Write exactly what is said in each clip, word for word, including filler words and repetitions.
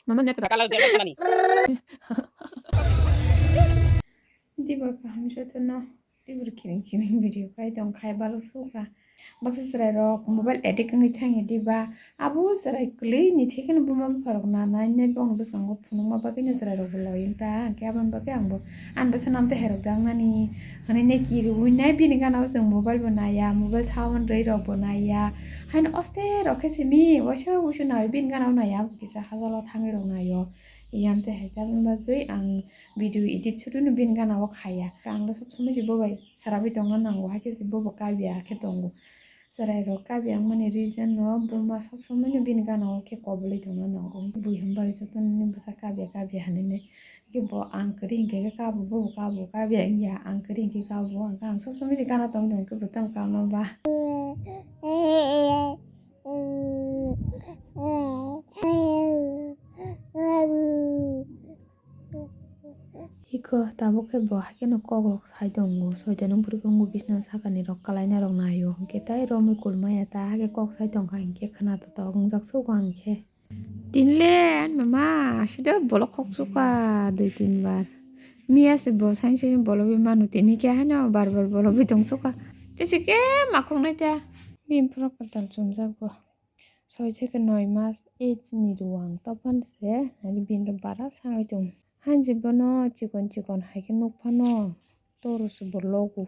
Mama net. Tibor kaham jotono, tibor kiring kiring video kai tong khai balo suka. Baksa chwrai rok mobile addict wngwi thangya diba? Abo chwrai kwlwi ni thikeno buma bupha rok na nai nai bong bwskango phunukma bagwi no chwrai rok bo loyang ta, hwnkhe aboni bagwi ang bo, ani bwsa nam ta herok dang nani, hwnwi nai kiriwi nai bini gana o chwng mobile bo naiya, mobile sound rwi rok bo naiya, haino oste rok khe simi waisa wuisu naiwi bini gana o naiya, abo kisa hajalo thangwi rok naio. Iyam te hai jaboni bagwi ang video edit sudunu bini gana o khaiya. Ang do sob somoi se bo bai sarawi tongna nango, hakhe se bo bo kabya khe tongo. Chwrai rok kabya wngmani reason no buma sob somoi no bini gana o khe koboli tongna nango. Bui hwnba joto nini bwsa kabya kabya hinui nai. Khe bo ang kwrwi hinkhe khe kabo, bo bo kabo, kabya wngya, ang kwrwi hinkhe kabo, ang sob somoi se gana tongwi tongo khe bo tamo kabna ba. Iko tabuk khe bo haikhe no kok rok sai tongo, soita nung puri tongo bisna sakani rok kwlaina rok naio, hwnkhe tai romwi kulmaya ta haikhe kok sai tongkha, hwnkhe khwna totok wngjak sugo ang khe. Tinle ani mama aswk bolok khok suka dui tin bar. Miya se bo sain sain bolobwi manu tini khe haino bar bar bolobwi tong suka. Tei se khe ma khok nai ta. Bini phoro kwtal chumjak bo. Soi theke noi mas age ni ruang tophon se nai bini bara sangwi tong. Hanji bono chikon chikon hai khe nuk phano toro se bo logo.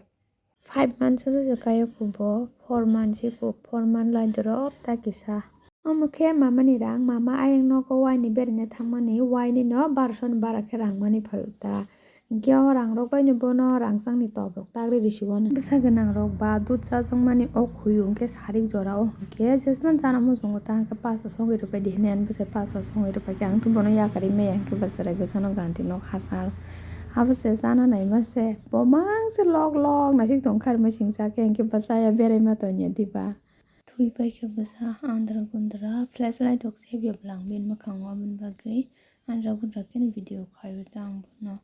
Five months no se kayo kubo, four months iko, four month lai dorop ta kisa. Omo khe mama ni rang, mama ayang nogo wai ni beraina thangmani, wai ni no barosoni bara khe rang mani phaio ta. Hwnkhe o rang rok bai no bono rangchak ni top rok tagri risi o no. Bwsa gwnang rok ba dudh chajak mani o khuyung khe sarik jora o hwnkhe jesman chana muchungo ta hwnkhe pasta songwi rwbai di hinui ani bwsai pasta songwi rwbai khe ang tei bono yakarwi maya hwnkhe bwswrai bwsano ganti nok hachal. Abo se chana naima se bo mang se lok lok naisik tong kharma singsa khe hwnkhe bwsaya beraima tongya diba. Thwi pai khe bwsa andra gundra flashlight rok se beblang bini mwkhango aboni bagwi andra gundra khe video khaiwi ta ang bono.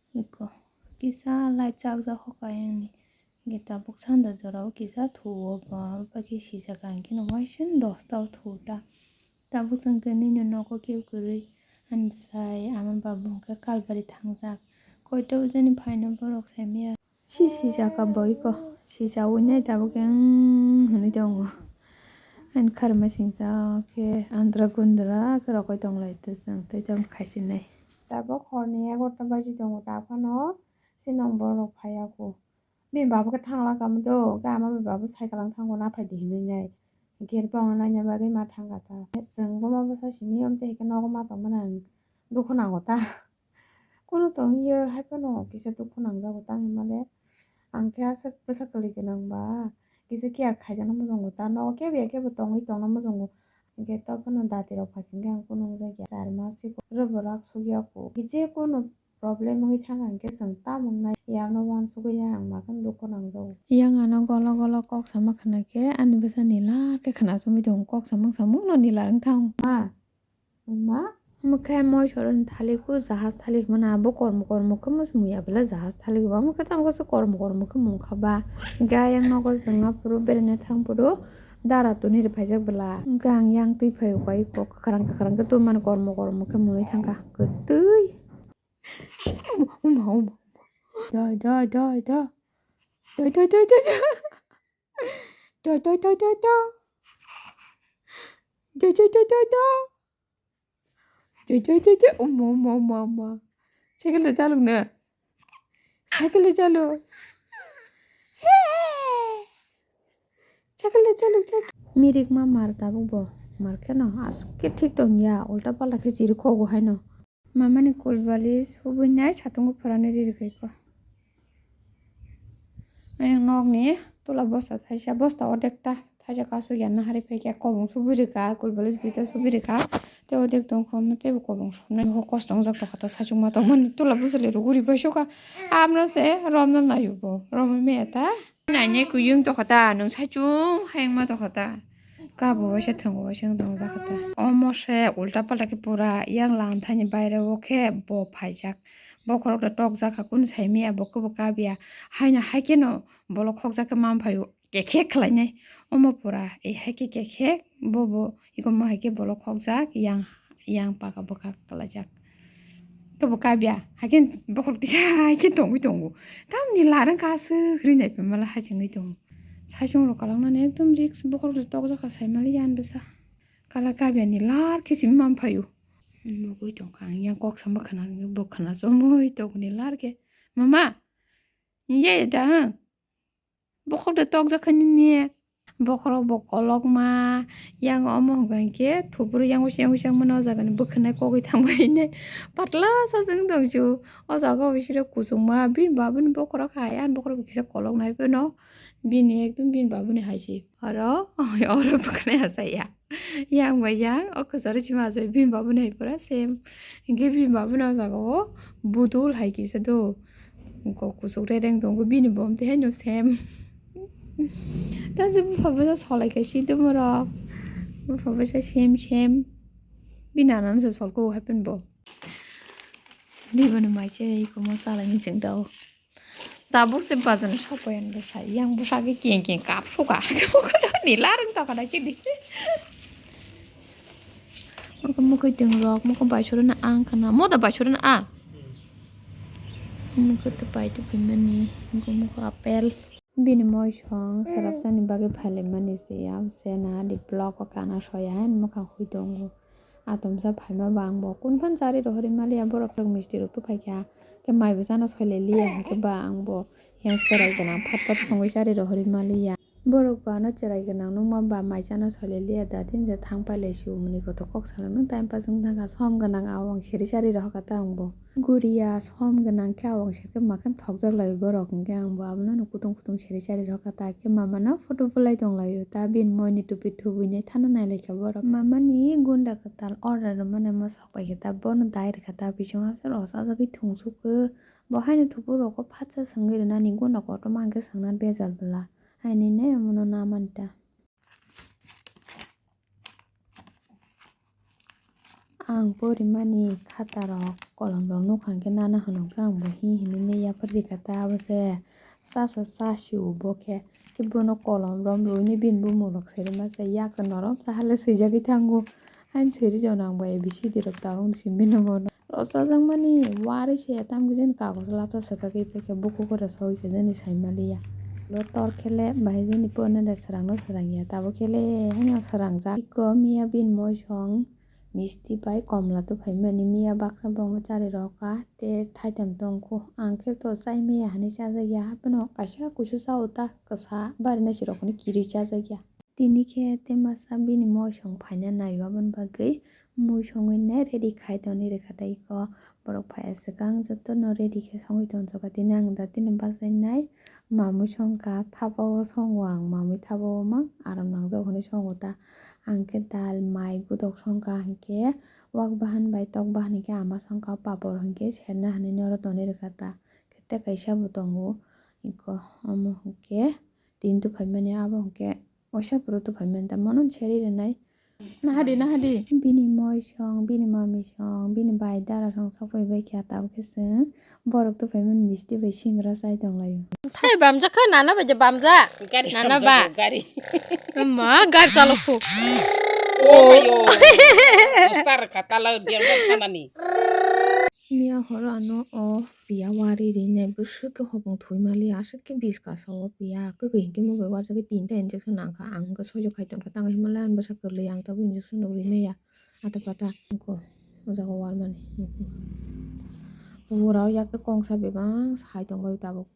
Eko kisa light chakjak hoka ayang ni. Hwnkhe tabuk sanda jora o kisa thuo ba, ba khe sijak ang khe no waisa dosta o thuo ta. Tabuk chwng khe nini nogo kebo kwrwi ani bwsai ama babu hwnkhe kalbari thangjak. Koito ujani phaino borok saimaya. Si sijak a bo eko sijaui nai tabuk khe wng hwnwi tongo. Ani kharma singjak khe andra gundra khe rokoi tonglai tei chwng tei tamo khaisinai. Tabuk horni egarota baji tongo ta phano sinong borok phaiya kho. Bini baba khe thangla kamo do, hwnkhe ama bai baba cycle ang thango naphai di hinui nai. Hwnkhe bono naina bagwi ma thangkha ta. Chwng buma bwsa simi omtwi hwnkhe nogo ma tongmani ang dukhu nango ta. Kunu tongwi hai phano kisa dukhu nangjago tang hinmale. Ang khe aswk bwsa kwlwi gwnang ba, kisa care khaijakna muchungo ta. Nogo kebo ya kebo tongwi tongna muchungo. Hwnkhe tophano dati rok phai khe ang kunu wngjakya. Char mas se robo rak sugya kho. Je kunu problem wngwi thang ang khe chwng tamung nai yakno uansugwi ya ang makhan dukhu nangjago. Yang ano golo golo kok sama khna khe ani bwsa nilar khe khna chumui tongo, kok samung samung no nilar wng thang. Ma, ma? Omo khe moi soron thalik o jahaj thalik mano abo kormo kormo khe muchung ya bwle jahaj thalik o omo khe tamo khe kormo kormo khe mung kha ba. Hwnkhe ayang nogo chwng aphuru beraina thang phuru dara tuni rw phaijak bwla. Hwnkhe ang yang twi phai o kok kwkhwrang kwkhwrang khe twi mani kormo kormo khe mwnwi thang kha kwtwi. Uma, uma, uma. Doi, doi, doi, doi. Doi, doi, doi, doi, doi. Doi, doi, doi, doi, doi. Doi, doi, doi, doi, doi. Doi, doi, doi, doi. Uma, uma, uma, uma. Cycle da chalok na. Cycle da chalok. He. Cycle da chalok, cycle. Mirik ma mar tabuk bo. Mar khe no. Aswk khe thik tong ya. Ulta palta khe chiri khogo hai no. Mamani kulbali subui nai satung buphurani ri rwkhaikho. Ayang nokni tola bosta thaisa, bosta odekta thaisa kasu ya nahari phaikha, kobong subui rwkha, kulbali duita subui rwkha, tei odek tongkho, teibo kobong sunai ho kosto wngjak tongkha ta, sachukma tongmani tola bwsali rwgwi ri baisukha, amno se romna naio bo, romwi maya ta. Nainai kuyung tokha ta, nwng saichung hai wngma tokha ta. Kabo waisa thwngo waisa wng tongjak kha ta. Omo se ulta palta khe pura yang langthani baire o khe bo phaijak. Bokhorok rok tokjak kha, kunu saimaya bo kebo kabya. Haino hai kheno bolok khokjak khe man phaio kekhe khlainai. Omo pura e hai khe kekhe Bo bo iko mo hai khe bolok khokjak, yang, yang paka bwkha kwlaijak. Tobo kabya, hai khe bokhorok tisa hai khe tongwi tongo. Tamni larang kasuk ri nai phaimala hai chengwi tongo. Saichung rok kwlwng nani ekdom risk, bokhorok tokjak kha saimali yan bwsa. Kala kabya ni lar khe simi man phaio. Nugwi tongkha ang yang kok sama khna, bo khna chomwi tongni lar khe. Mama, ye da, bokhorok de tokjak kha nini. Bokhorok bo kolokma, yang omo hwnkha hinkhe thuburu yang usi yang usi yang mano o jaga ni bwkhwnai kogwi thangbai hinwi patla sa chwng tongsu. O jaga o bisingo kuchukma bini babuni bokhorok hai, ani bokhorok bo kisa koloknai phano bini ekdom bini babuni hai se. Oro, oro bwkhwnai achaiya. Yang bai yang, o kwcharo sima achai bini babuni hai pura same. Hinkhe bini babuni o jaga o budul hai kisa do. Kok kuchuk rereng tongo, bini bom tei haino same. Ta je bupha bwsa solai kha si tongma rok. Bupha bwsa same same. Bini anano se sol kho hai phan bo. Diboni mai se iko mo salai ni chwng tao. Tabuk se bazar ni sopai ang bwsa. Yang bwsa khe keng keng kap suka. Ni larang ta kana kidi. Mokho mokho tong rok, mokho bai soro na ang khana. Moda bai soro na a. Mokho to pai to phaimani. Mokho mokho apple. Bini moisong sarapsani bagwi phailaimani se, abse na di block o kana soya haino mwkhang hui tongo. Atomsa phaima ba ang bo kun phan chari rohorwi maliya, borok rok misti rok tubuphaikha, khe mai bo chana soilai liya, hinkhe ba ang bo yang cherai gwnang phat phat songwi chari rohorwi maliya. Borok bo ano cherai gwnang nukma ba mai chana soilai liya da, tinsa thang pailai si, umuni kotor kok salaimani time pass wng thangkha, som gwnang a wng seri chari rohorkha ta ang bo. Guriya som gwnang khe a wng seri khe makhan thokjak lai borok, hinkhe ang bo abono kutung kutung seri chari rohorkha ta, khe mama no photo bulai tong lai o ta, bini moi ni tupi thubui nai thana nai lai kha borok. Mama ni gunda kwtal order rwmani mo sok pai khe ta, bono dai rwkha ta, bising aswk rok chajagwi thung suk o, bo haino thubui rok o phatsa swngwi rwnani gunda kotorma hinkhe swngna bejal bwla, haini nai omono na mani ta. Ang porimani khatarok, kolomrok nukha hinkhe nana hwnkhe ang bo hi hinwi yapharwi rwkha ta, abo se chasa chasio bo khe, khe bono kolomrok rwini bini bumung rok se rwma se yak norom sa hale swijagwi thango. Ani swi rijak nang bo A B C D rok tabuk ni simi no bono. Rochajak mani wari se tam khe jani kagoz lapsa swkagwi paikha, bukhuk oro sogwi khe jani saimaliya. Lo tor khe le bahai jani pornada swrang no swrang ya, tabuk khe le haino swrangjak. Iko miya bini moisong misti bai komla tubuphaimani, miya baksa bongno chari rohorkha, tei thaitam tongkho. Ang khe to chai maya hinwi chajakya, haphano kaisa kusu cha o ta kwsa, bari naisik rok hinwi kirwi chajakya. Tini khe tei masa bini moisong phaina naio, aboni bagwi mui songwi nai ready khai tonwi rwkha tei iko borok phaiya swkang jotono ready khe songwi tongjago. Tini ang da tini bachainai mamui songkha, thapao songo ang, mamui thapao mang aram nangjago hinwi songo ta. Ang khe dal mai godok songkha, hinkhe wak bahan bai tok bahan hinkhe ama songkha, papor hinkhe serna hinwi noro tonwi rwkha ta. Khe tei kaisa bo tongo, iko omo hinkhe tini tubuphaimani abo hinkhe. Waisa puro tubuphaimani ta, mono seri rwnai. Nahadi, nahadi. Bini moi song, bini mami song, bini bai dara song sokphai bai kha, tabuk khe chwng borok tubuphaimani misti bai singra chai tonglaio. Hai bamjak kha, nana bai je bamjak. Gari nana hamjak ba. Gari. Ma, gari chalok kho. Oh, ayo. Star kha tala dia thanani. Miya horo ano o piya wari rinai bwswk khe hopong thwi maliya, aswk khe biska sao piya kwkwi hinkhe mobile warsagwi tinta injection nangkha, ang hwnkhe soijo khai tongkha, tamo hinmale ani bwsa kwrwi, ang tabuk injection rok rinaiya ata pata. Wngkha o jaga warmani. Bura o yak tei kongsa bebak sai tongbai tabuk.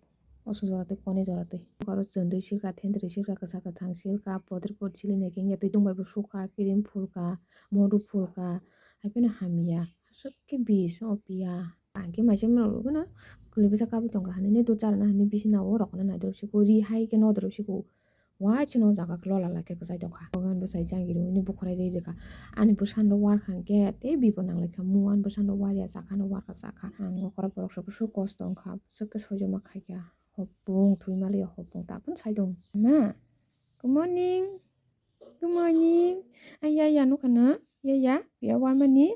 Oso jora tei kone jora tei. Oro chwndwi silka, thentwrwi silka, kwchak kwthang silka, poder pot sili nai khe wngya twi tongbai bo sukha, kirim phulka, modu phulka, hai phano hamya. Aswk khe bis o piya. Ang khe maisa mano rwgano kwlwi bwsa kabui tongkha hinwi do charwna hinwi bisina o rwkna naidrop siko, ri hai khe nodrop siko. Waisano o jaga khe lola lai khe kwchai tongkha. Bogan bwsai jang ri hinwi bukhwrai ri rwkha. Ani bwsano warkha hinkhe tei bibo nang lai kha. Mu ani bwsano warya, chakhano warkha chakha. Ang okora borok rok bwswk kosto wngkha, bwswk khe soijakma khaikha. Hopung thwi maliya, hopung tabun sai tong. Ma, good morning. Good morning. Ai ya ya nukha no? Ya ya, ya warmani.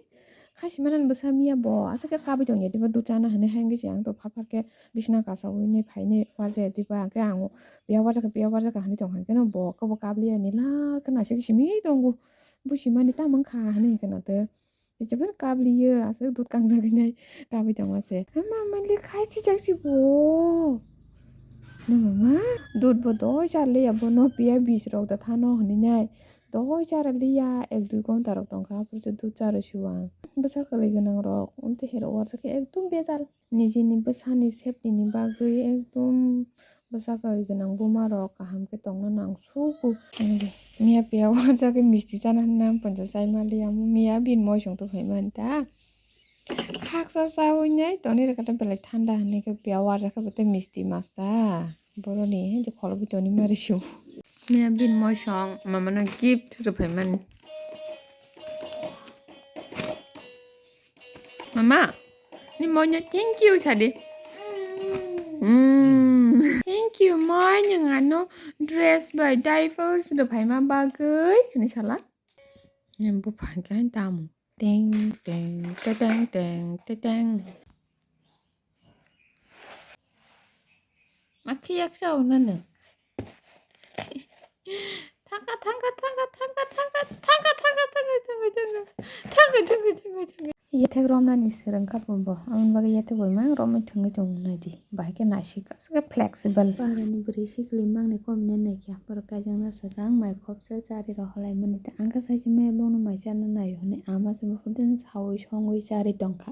Khaisi manani bwsa miya bo aswk khe kabwi tongya diba dud chana hinwi, hai wngwi se ang to phar phar khe bisna kasawi nai phainai warjaya diba, hwnkhe ang biya warjakha, biya warjakha hinwi tongkha, hwnkhe no bo khe bo kabliya nila khe naisik simi tongo, busi mani tamo wngkha hinwi hwnkhe no tei. Jebeno kabliyo, aswk dud kangjagwi nai kabwi tongma se. Ama mali khai sijak si bo. No mama, dud bo doi char liya, bono piya bis rok da thano hinwi nai. Doi chara liya, ek dui ghonta rok tongkha, aphuru se dud charo si ang. Bwsa kwlwi gwnang rok, amtwi hero warsa khe ekdum bejal. Nijini bwsani safety ni bagwi ekdum bwsa kwrwi gwnang buma rok kaham khe tongna nang sugo. Miya piya warjak khe misti chana hinwi ang poncha chai mali, amo miya bini moisong tong phaimani ta. Khaksa chawi nai toni rwkha ta belai thanda hinwi khe piya warjak khe bo tei misti masta. Boroni je kholo bitoni mari su. Miya bini moisong mamano gift rwphaimani. Mama, ni moino thank you sadi. Mm. Thank you, moi, nwng ano dress bai diapers rwphaima bagwi, hinwi sala. Nini buphang khe tamo. Teng, teng, teteng, teng, teteng. Ma khiyak sa o nana. Thangka, thangka, thangka, thangka, thangka, thangka, thangka, thangka, thangka, thangka, thangka, thangka, thangka, thangka. Yathek romnani swrwng kha bo, aboni bagwi yathek bai mang romwi thwngwi tong nai di. Bahai khe naisik aswk khe flexible. Parani bwrwi sikli mangni kom nai nai khe borok kaijakna swkang mai khopsa chari rw hwlai mani ta ang khe saisi maya bongno mai charna naio hwnwi ama se buphuru saui songwi charwi tongkha.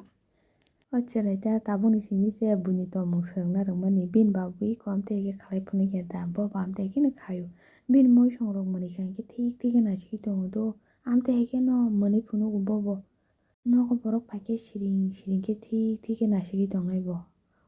O chwrai ta tabukni simi se buini tongmung swrwngna rwmani bini ba bui ko amtwi hai khe khlai phunukya da bo ba amtwi hai kheno khaio bini moisong rok mwnwi kha hinkhe thik thik khe naisingwi tongo do amtwi hai kheno mwnwi phunugo bobo. Nogo borok paikhe siring siring khe thik thik khe naisingwi tongnai bo.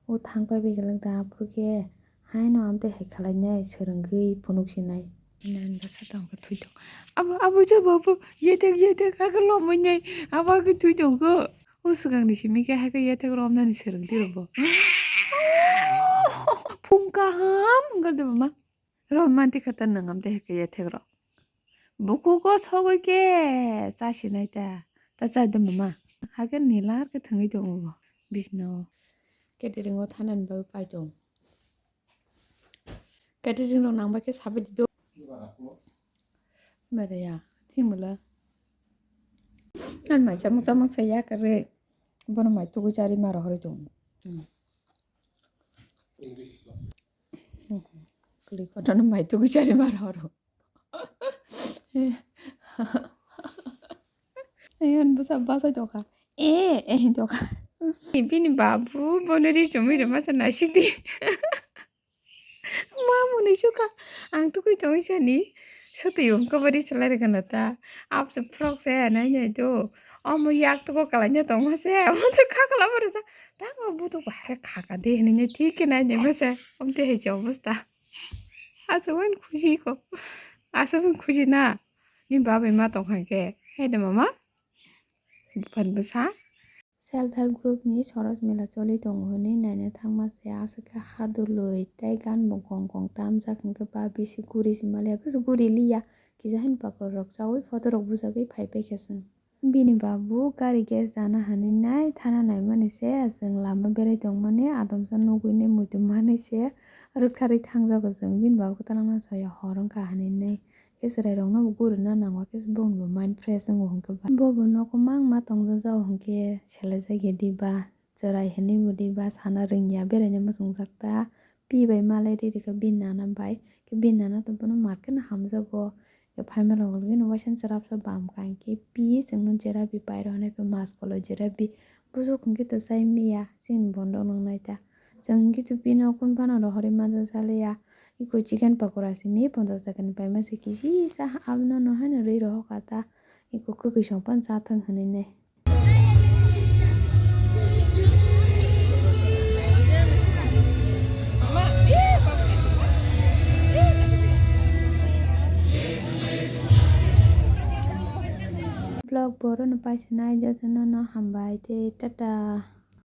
O thang pai bai kwlwng ta aphuru khe haino amtwi hai khwlainai swrwngwi phunuk sinai. Nan bwsa tong khe thwi tong. Abo, abo je bo, abo yethek yethek hakhe lomwi nai. Abo hakhe thwi tong kho. O swkangni simi khe hakhe yethek romnani swrwng tiro bo. Phung kaham wngkha de mama. Rom manti kha ta nwng amtwi hai khe yethek rok. Bukugo sogwi khe chasinai ta. Ta chai do mama. Hakhe nilar khe thwngwi tongo bo bisna o. Catering o thanani bagwi pai tong. Catering rok nang bai khe sabai di do. Mare ya, thimula. An mai chamung chamung sa ya kare. Bono mai tugu chari ma rohorwi tong. Hmm. Kli kono mai tugu chari ma rohoro. Ayan bwsa bwsai tongkha. Eh, eh, tongkha. Bini babu bono ri chumui rwma se naisik di. Ma mwnwi sukha. Ang tukui tongwi sani. Sotwi wngkha bo ri salai rwkha na ta. Abse frok se nai nai do. Omo yak tugo kalai na tongma se. Omo se kha kala bo rwsa. Tango butuk bahai kha kha de hinwi thik khe nai nai ma se. Omo te hai se obostha. Aswk wan khushi ko. Aswk wan khushi na. Ni babai ma tongkha khe. Hai de mama. Buphani bwsa. Self help group ni soros mela choli tongo hinwi naina thangma se aswk khe hadulwi tei gan bo gong gong tamjak hinkhe ba bisi guri se maliya khe se guri liya kisa hini pakorok chaui photo rok bujagwi phai paikha chwng. Bini babu gari gas dana hinwi nai thana naimani se chwng lama berai tongmani adamsa nugui nai muitu manwi se rwktharwi thangjago chwng bini babu kwtalangma soya hor wngkha hinwi nai. Khe chwrairokno bo gurina nango, khe bongni bo mind fresh wngo hinkhe ba. Bobo nogo mang ma tongjago hinkhe selaijakya diba, chwrai hinwi bo diba sana rwngya, beraina muchungjak ta, pi bai malai ri rikha bini nana bai, khe bini nana to bono market no hamjago, khe phaima rok logino waisa chwrapsa bam kha hinkhe pi chwngno jerabi pairo hinwi pha maskolo jerabi, busuk hinkhe to chai miya, chini bondo nwngnai ta, chwng hinkhe to pino kun phano rohorwi manja chaliya. Iko chicken pakora simi ponchas taka ni paima se kisi sa abono no haino rwi rohor kha ta. Iko kwkwi song phano cha thang hinwi nai. Vlog boro no paisa nai joto no no hambai tei tata.